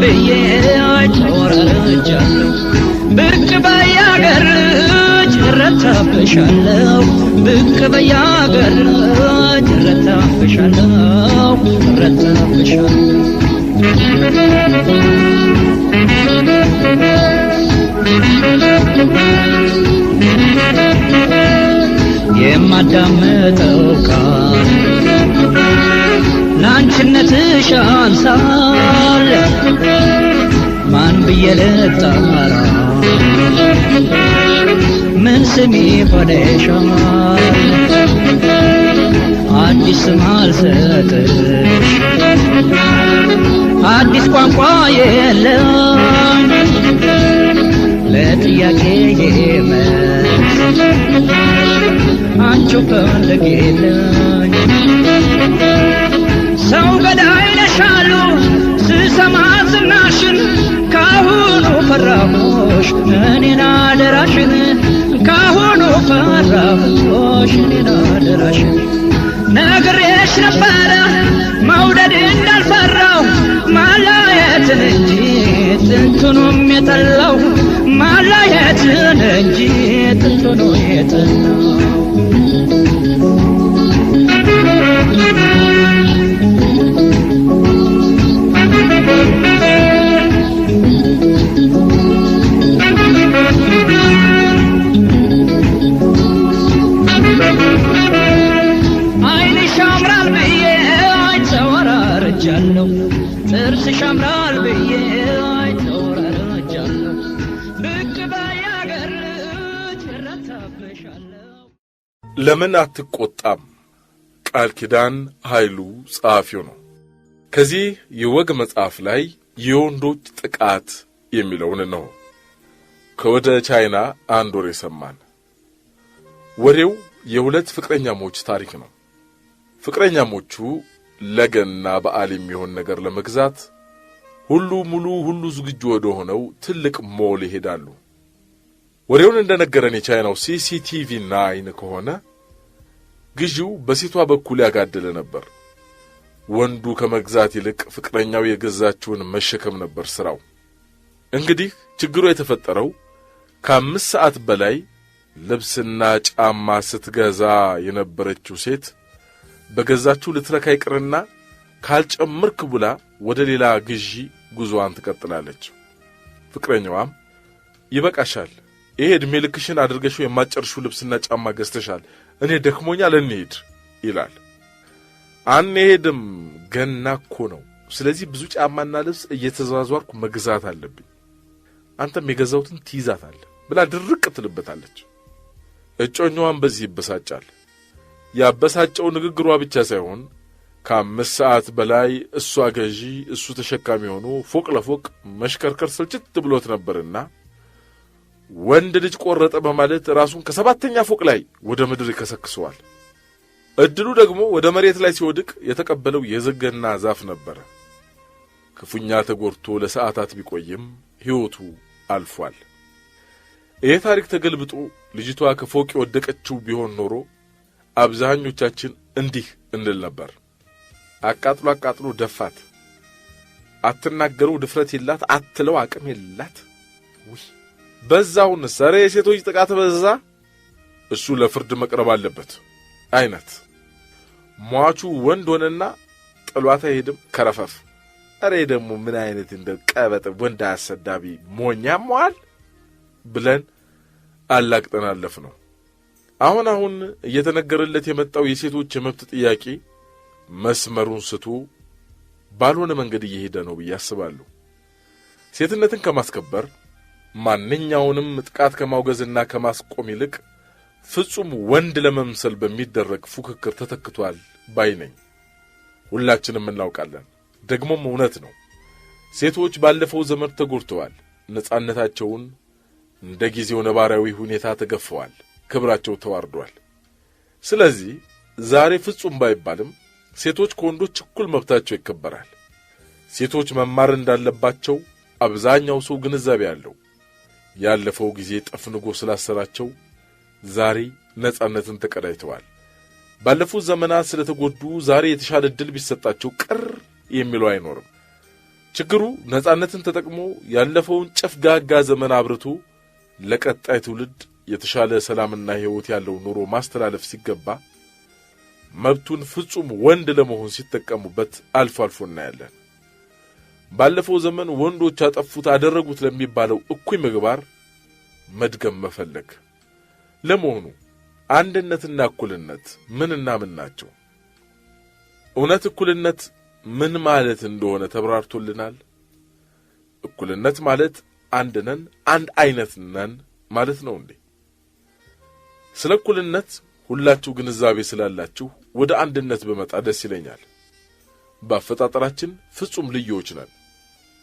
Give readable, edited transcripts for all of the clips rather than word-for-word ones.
ብዬ ተወራርጃለሁ። ብቅ በያገር እረታብሻለሁ፣ ብቅ በያገር እረታብሻለሁ፣ እረታብሻለሁ። የማዳምጠው ቃል ላንቺነትሽ አንሳል፣ ማን ብዬ ልጣራ? ምን ስም ይሆንሻል? አዲስ ስም አልሰጥሽ፣ አዲስ ቋንቋ የለም ለጥያቄ መልስ፣ አንቺው ፈልጊልኝ። ሰው ገዳይ ነሻሉ ስሰማ ዝናሽን፣ ካሁኑ ፈራሁሽ እኔን አደራሽን፣ ካሁኑ ፈራሁሽ እኔን አደራሽን። ነግሬሽ ነበረ መውደድ እንዳልፈራው፣ ማላየትን እንጂ ጥንቱንም የጠላው፣ ማላየትን እንጂ ጥንቱኑ የጠላው። ዓይንሽ ያምራል ብዬ ተወራርጃለሁ፣ ጥርስሽ ያምራል ብዬ ተወራርጃለሁ። ብቅ በይ አገር እረታብሻለሁ። ለምን አትቆጣም? ቃል ኪዳን ኃይሉ ጸሐፊው ነው። ከዚህ የወግ መጽሐፍ ላይ የወንዶች ጥቃት የሚለውን ነው። ከወደ ቻይና አንድ ወሬ ሰማን። ወሬው የሁለት ፍቅረኛሞች ታሪክ ነው። ፍቅረኛሞቹ ለገና በዓል የሚሆን ነገር ለመግዛት ሁሉ ሙሉ ሁሉ ዝግጁ ወደ ሆነው ትልቅ ሞል ይሄዳሉ። ወሬውን እንደነገረን የቻይናው CCTV 9 ከሆነ ግዢው በሴቷ በኩል ያጋደለ ነበር። ወንዱ ከመግዛት ይልቅ ፍቅረኛው የገዛችውን መሸከም ነበር ስራው። እንግዲህ ችግሩ የተፈጠረው ከ5 ሰዓት በላይ ልብስና ጫማ ስትገዛ የነበረችው ሴት በገዛችው ልትረካ ይቅርና ካልጨምርክ ብላ ወደ ሌላ ግዢ ጉዞዋን ትቀጥላለች። ፍቅረኛዋም ይበቃሻል፣ ይሄ ዕድሜ ልክሽን አድርገሽው የማትጨርሺው ልብስና ጫማ ገዝተሻል፣ እኔ ደክሞኛል፣ እንሂድ ይላል። አንሄድም፣ ገና እኮ ነው። ስለዚህ ብዙ ጫማና ልብስ እየተዟዟርኩ መግዛት አለብኝ፣ አንተም የገዛሁትን ትይዛታለህ ብላ ድርቅ ትልበታለች። እጮኛዋን በዚህ ይበሳጫል። ያበሳጨው ንግግሯ ብቻ ሳይሆን ከ5 ሰዓት በላይ እሷ ገዢ እሱ ተሸካሚ ሆኖ ፎቅ ለፎቅ መሽከርከር ስልችት ብሎት ነበርና ወንድ ልጅ ቆረጠ በማለት ራሱን ከሰባተኛ ፎቅ ላይ ወደ ምድር ይከሰክሰዋል። እድሉ ደግሞ ወደ መሬት ላይ ሲወድቅ የተቀበለው የዘገና ዛፍ ነበረ። ክፉኛ ተጎድቶ ለሰዓታት ቢቆይም ሕይወቱ አልፏል። ይህ ታሪክ ተገልብጦ ልጅቷ ከፎቅ የወደቀችው ቢሆን ኖሮ አብዛኞቻችን እንዲህ እንል ነበር። አቃጥሎ አቃጥሎ ደፋት፣ አትናገረው ድፍረት የላት፣ አትለው አቅም የላት። ውይ በዛውን ሰሬ የሴቶች ጥቃት በዛ፣ እሱ ለፍርድ መቅረብ አለበት አይነት። ሟቹ ወንድ ሆነና ጥሏት አይሄድም ከረፈፍ። እሬ ደግሞ ምን አይነት እንደ ቀበጥ ወንድ አሰዳቢ ሞኛሟል ብለን አላቅጠን አለፍ ነው። አሁን አሁን እየተነገረለት የመጣው የሴቶች የመብት ጥያቄ መስመሩን ስቶ ባልሆነ መንገድ እየሄደ ነው ብዬ አስባለሁ። ሴትነትን ከማስከበር፣ ማንኛውንም ጥቃት ከማውገዝና ከማስቆም ይልቅ ፍጹም ወንድ ለመምሰል በሚደረግ ፉክክር ተተክቷል ባይ ነኝ። ሁላችንም እናውቃለን፣ ደግሞም እውነት ነው። ሴቶች ባለፈው ዘመን ተጎድተዋል። ነጻነታቸውን እንደ ጊዜው ነባራዊ ሁኔታ ተገፈዋል። ክብራቸው ተዋርዷል። ስለዚህ ዛሬ ፍጹም ባይባልም ሴቶች ከወንዶች እኩል መብታቸው ይከበራል። ሴቶች መማር እንዳለባቸው አብዛኛው ሰው ግንዛቤ አለው። ያለፈው ጊዜ ጠፍንጎ ስላሰራቸው ዛሬ ነጻነትን ተቀዳጅተዋል። ባለፉት ዘመናት ስለተጎዱ ዛሬ የተሻለ ዕድል ቢሰጣቸው ቅር የሚለው አይኖርም። ችግሩ ነጻነትን ተጠቅሞ ያለፈውን ጨፍጋጋ ዘመን አብርቶ ለቀጣይ ትውልድ የተሻለ ሰላምና ሕይወት ያለው ኑሮ ማስተላለፍ ሲገባ መብቱን ፍጹም ወንድ ለመሆን ሲጠቀሙበት አልፎ አልፎ እናያለን። ባለፈው ዘመን ወንዶች አጠፉት አደረጉት ለሚባለው እኩይ ምግባር መድገም መፈለግ። ለመሆኑ አንድነትና እኩልነት ምንና ምን ናቸው? እውነት እኩልነት ምን ማለት እንደሆነ ተብራርቶልናል? እኩልነት ማለት አንድ ነን፣ አንድ አይነት ነን ማለት ነው እንዴ? ስለ እኩልነት ሁላችሁ ግንዛቤ ስላላችሁ ወደ አንድነት በመጣ ደስ ይለኛል። በአፈጣጠራችን ፍጹም ልዩዎች ነን።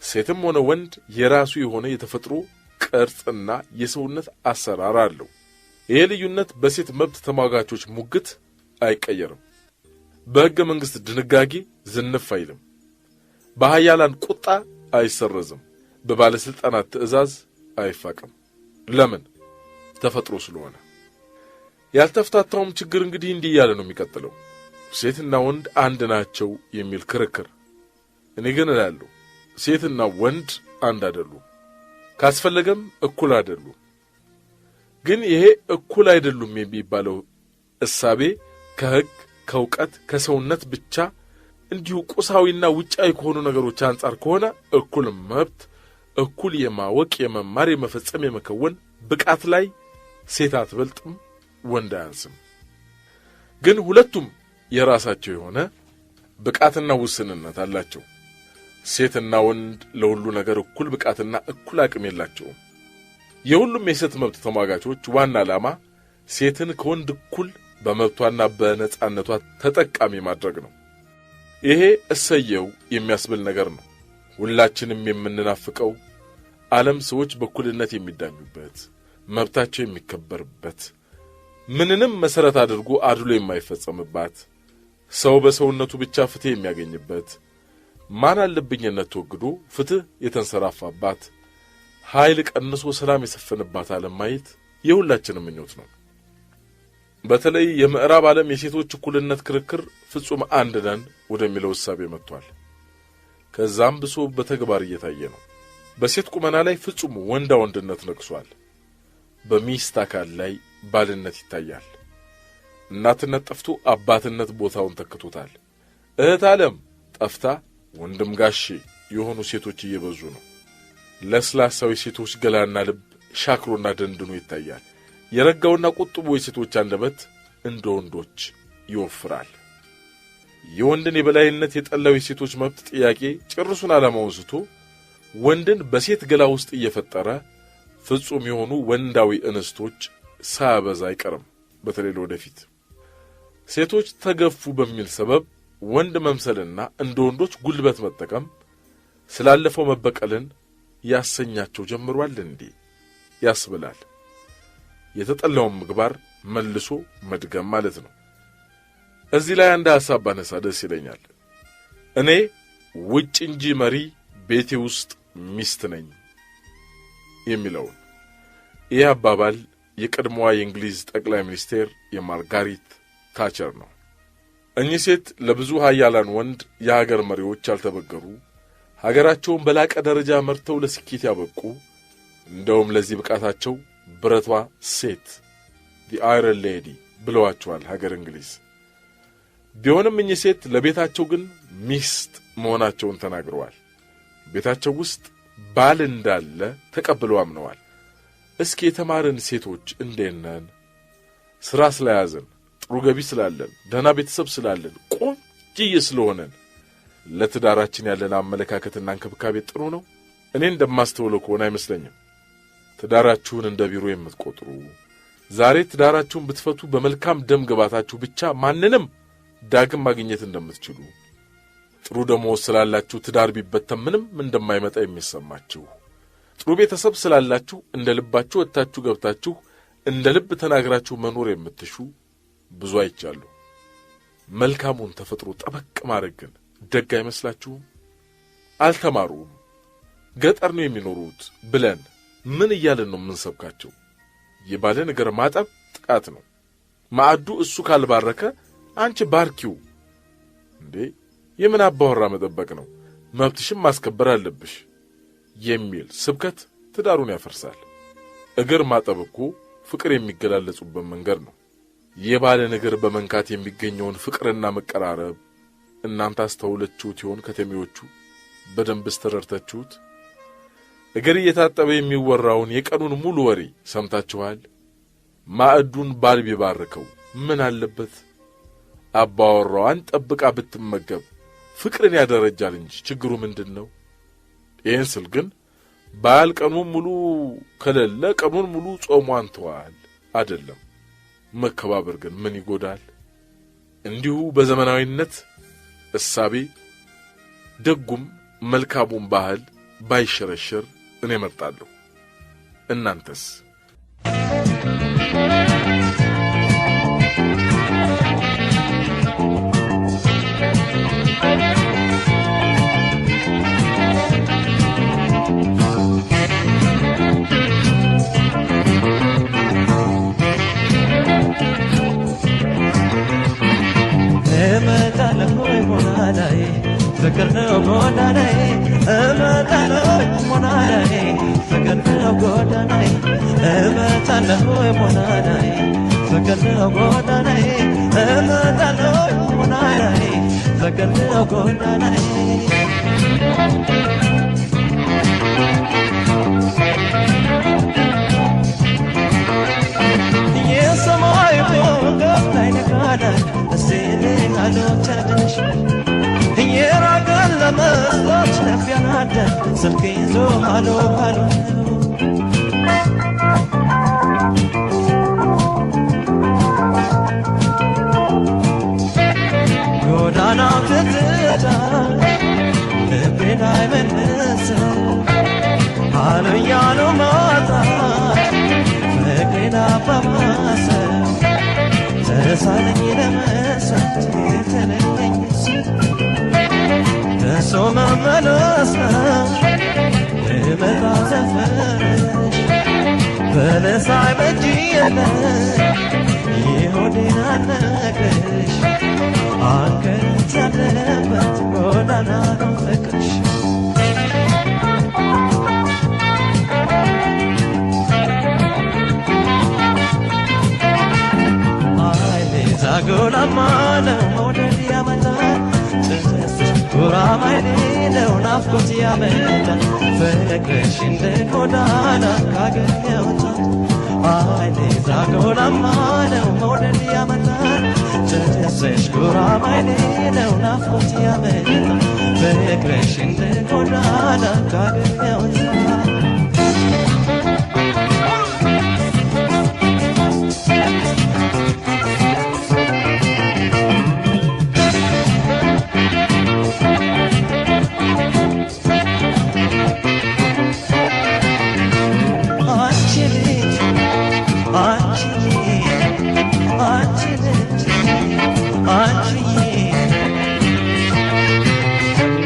ሴትም ሆነ ወንድ የራሱ የሆነ የተፈጥሮ ቅርጽና የሰውነት አሰራር አለው። ይህ ልዩነት በሴት መብት ተሟጋቾች ሙግት አይቀየርም። በሕገ መንግሥት ድንጋጌ ዝንፍ አይልም። በኃያላን ቁጣ አይሰረዝም። በባለሥልጣናት ትዕዛዝ አይፋቅም። ለምን? ተፈጥሮ ስለሆነ። ያልተፍታታውም ችግር እንግዲህ እንዲህ እያለ ነው የሚቀጥለው። ሴትና ወንድ አንድ ናቸው የሚል ክርክር። እኔ ግን እላለሁ ሴትና ወንድ አንድ አይደሉም፣ ካስፈለገም እኩል አይደሉም። ግን ይሄ እኩል አይደሉም የሚባለው እሳቤ ከሕግ፣ ከእውቀት፣ ከሰውነት ብቻ እንዲሁ ቁሳዊና ውጫዊ ከሆኑ ነገሮች አንጻር ከሆነ እኩል መብት፣ እኩል የማወቅ፣ የመማር፣ የመፈጸም፣ የመከወን ብቃት ላይ ሴት አትበልጥም፣ ወንድ አያንስም። ግን ሁለቱም የራሳቸው የሆነ ብቃትና ውስንነት አላቸው። ሴትና ወንድ ለሁሉ ነገር እኩል ብቃትና እኩል አቅም የላቸውም። የሁሉም የሴት መብት ተሟጋቾች ዋና ዓላማ ሴትን ከወንድ እኩል በመብቷና በነጻነቷ ተጠቃሚ ማድረግ ነው። ይሄ እሰየው የሚያስብል ነገር ነው። ሁላችንም የምንናፍቀው ዓለም ሰዎች በእኩልነት የሚዳኙበት፣ መብታቸው የሚከበርበት፣ ምንንም መሠረት አድርጎ አድሎ የማይፈጸምባት፣ ሰው በሰውነቱ ብቻ ፍትሕ የሚያገኝበት፣ ማን አለብኝነት ተወግዶ ፍትሕ የተንሰራፋባት፣ ኃይል ቀንሶ ሰላም የሰፈነባት ዓለም ማየት የሁላችንም ምኞት ነው። በተለይ የምዕራብ ዓለም የሴቶች እኩልነት ክርክር ፍጹም አንድ ነን ወደሚለው እሳቤ መጥቷል። ከዛም ብሶ በተግባር እየታየ ነው። በሴት ቁመና ላይ ፍጹም ወንዳ ወንድነት ነግሷል። በሚስት አካል ላይ ባልነት ይታያል። እናትነት ጠፍቶ አባትነት ቦታውን ተክቶታል። እህት ዓለም ጠፍታ ወንድም ጋሼ የሆኑ ሴቶች እየበዙ ነው። ለስላሳዊ ሴቶች ገላና ልብ ሻክሮና ደንድኖ ይታያል። የረጋውና ቁጥቡ የሴቶች አንደበት እንደ ወንዶች ይወፍራል። የወንድን የበላይነት የጠላው የሴቶች መብት ጥያቄ ጭርሱን ዓላማውን ስቶ ወንድን በሴት ገላ ውስጥ እየፈጠረ ፍጹም የሆኑ ወንዳዊ እንስቶች ሳያበዛ አይቀርም። በተለይ ለወደፊት ሴቶች ተገፉ በሚል ሰበብ ወንድ መምሰልና እንደ ወንዶች ጉልበት መጠቀም ስላለፈው መበቀልን ያሰኛቸው ጀምሯል እንዴ ያስብላል። የተጠላውን ምግባር መልሶ መድገም ማለት ነው። እዚህ ላይ አንድ ሐሳብ ባነሳ ደስ ይለኛል። እኔ ውጭ እንጂ መሪ ቤቴ ውስጥ ሚስት ነኝ የሚለውን ይህ አባባል የቀድሞዋ የእንግሊዝ ጠቅላይ ሚኒስቴር የማርጋሪት ታቸር ነው። እኚህ ሴት ለብዙ ሀያላን ወንድ የሀገር መሪዎች ያልተበገሩ፣ ሀገራቸውን በላቀ ደረጃ መርተው ለስኬት ያበቁ፣ እንደውም ለዚህ ብቃታቸው ብረቷ ሴት the Iron Lady ብለዋቸዋል ሀገር እንግሊዝ። ቢሆንም እኚህ ሴት ለቤታቸው ግን ሚስት መሆናቸውን ተናግረዋል። ቤታቸው ውስጥ ባል እንዳለ ተቀብለው አምነዋል። እስኪ የተማርን ሴቶች እንዴት ነን? ሥራ ስለያዝን፣ ጥሩ ገቢ ስላለን፣ ደህና ቤተሰብ ስላለን፣ ቆንጅዬ ስለሆነን ለትዳራችን ያለን አመለካከትና እንክብካቤ ጥሩ ነው? እኔ እንደማስተውለው ከሆነ አይመስለኝም። ትዳራችሁን እንደ ቢሮ የምትቆጥሩ፣ ዛሬ ትዳራችሁን ብትፈቱ በመልካም ደም ግባታችሁ ብቻ ማንንም ዳግም ማግኘት እንደምትችሉ፣ ጥሩ ደሞዝ ስላላችሁ ትዳር ቢበተን ምንም እንደማይመጣ የሚሰማችሁ፣ ጥሩ ቤተሰብ ስላላችሁ እንደ ልባችሁ ወጥታችሁ ገብታችሁ እንደ ልብ ተናግራችሁ መኖር የምትሹ ብዙ አይቻሉ። መልካሙን ተፈጥሮ ጠበቅ ማድረግ ግን ደግ አይመስላችሁም? አልተማሩም፣ ገጠር ነው የሚኖሩት ብለን ምን እያለን ነው የምንሰብካቸው? የባልን እግር ማጠብ ጥቃት ነው። ማዕዱ እሱ ካልባረከ አንቺ ባርኪው እንዴ! የምን አባወራ መጠበቅ ነው? መብትሽን ማስከበር አለብሽ የሚል ስብከት ትዳሩን ያፈርሳል። እግር ማጠብ እኮ ፍቅር የሚገላለጹበት መንገድ ነው። የባልን እግር በመንካት የሚገኘውን ፍቅርና መቀራረብ እናንተ አስተውለችሁት ይሆን? ከተሜዎቹ በደንብስ ተረድታችሁት? እግር እየታጠበ የሚወራውን የቀኑን ሙሉ ወሬ ሰምታችኋል? ማዕዱን ባል ቢባርከው ምን አለበት? አባወራዋን ጠብቃ ብትመገብ ፍቅርን ያደረጃል እንጂ ችግሩ ምንድን ነው? ይህን ስል ግን ባል ቀኑን ሙሉ ከሌለ ቀኑን ሙሉ ጾሟን ተዋል አይደለም። መከባበር ግን ምን ይጎዳል? እንዲሁ በዘመናዊነት እሳቤ ደጉም መልካሙን ባህል ባይሸረሸር እኔ እመርጣለሁ። እናንተስ? እመጣለሁ ሞናዳዬ ፍቅር ነው ጎዳናዬ፣ እመጣለሁ ሞናዳዬ ፍቅር ነው ጎዳናዬ፣ እመጣለሁ ሞናዳዬ ፍቅር ነው ጎዳናዬ፣ እመጣለሁ ሞናዳዬ ፍቅር ነው ጎዳናዬ። የሰማይ ኮከብ ላይ ነጋዳል እስቲ ቃሎቻሽ የራቀን ለመስሎች ልብ ያናዳል ስልክ ይዞ ሃሎ ሃሎ። ጎዳናው ትዝታ ልቤን አይመልስም ሃሎ እያሉ ማጣት ፍቅሬን አባባሰ፣ ተሳነኝ ለመሳት የተለየኝ ደርሶ መመለስ ልመጣ ሰፈርሽ በለሳይ በጅ የለ የሆዴን አልነግርሽ አንገት ያለበት ጎዳና ነው ፍቅርሽ። አይኔ ዛጎላማ ነው መውደድ ያመጣል፣ ጥርስሽ ጉራማይሌ ነው ናፍቆት ያመጣል፣ ፍቅርሽ እንደ ጎዳና ካገር ያወጣል። አይኔ ዛጎላማ ነው መውደድ ያመጣል፣ ጥርስሽ ጉራማይሌ ነው ናፍቆት ያመጣል፣ ፍቅርሽ እንደ ጎዳና ካገር ያወጣል። አንቺ ልጅ አንቺ አንቺ ልጅ አንቺዬ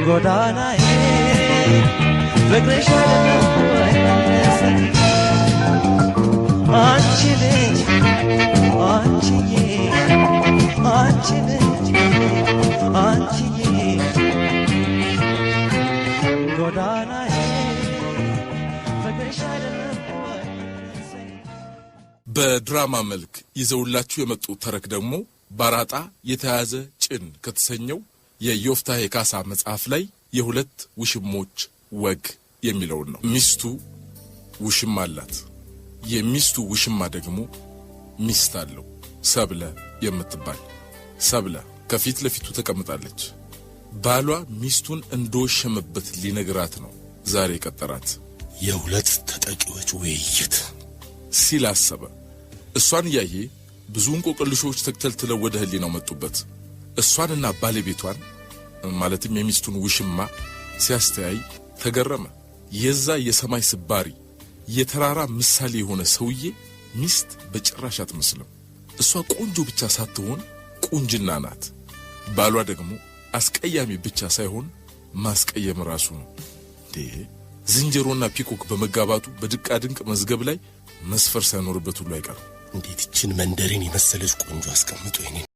ጎዳናዬ ፍቅርሽ አይደለም ወይ መለሰኝ? አንቺ ልጅ አንቺዬ አንቺ ልጅ አንቺዬ ጎዳናዬ ፍቅርሽ አይደለም ወይ መለሰኝ? በድራማ መልክ ይዘውላችሁ የመጡት ተረክ ደግሞ ባራጣ የተያዘ ጭን ከተሰኘው የዮፍታሔ ካሳ መጽሐፍ ላይ የሁለት ውሽሞች ወግ የሚለውን ነው። ሚስቱ ውሽማ አላት። የሚስቱ ውሽማ ደግሞ ሚስት አለው፣ ሰብለ የምትባል። ሰብለ ከፊት ለፊቱ ተቀምጣለች። ባሏ ሚስቱን እንደወሸመበት ሊነግራት ነው ዛሬ የቀጠራት። የሁለት ተጠቂዎች ውይይት ሲል አሰበ። እሷን እያየ ብዙ እንቆቅልሾች ተክተልትለው ወደ ህሊናው መጡበት። እሷንና ባለቤቷን ማለትም የሚስቱን ውሽማ ሲያስተያይ ተገረመ። የዛ የሰማይ ስባሪ የተራራ ምሳሌ የሆነ ሰውዬ ሚስት በጭራሽ አትመስልም። እሷ ቆንጆ ብቻ ሳትሆን ቁንጅና ናት። ባሏ ደግሞ አስቀያሚ ብቻ ሳይሆን ማስቀየም ራሱ ነው። እንዴ፣ ዝንጀሮና peacock በመጋባቱ በድንቃድንቅ መዝገብ ላይ መስፈር ሳይኖርበት ሁሉ አይቀርም። እንዴት ይችን መንደሬን የመሰለች ቆንጆ አስቀምጦ የኔን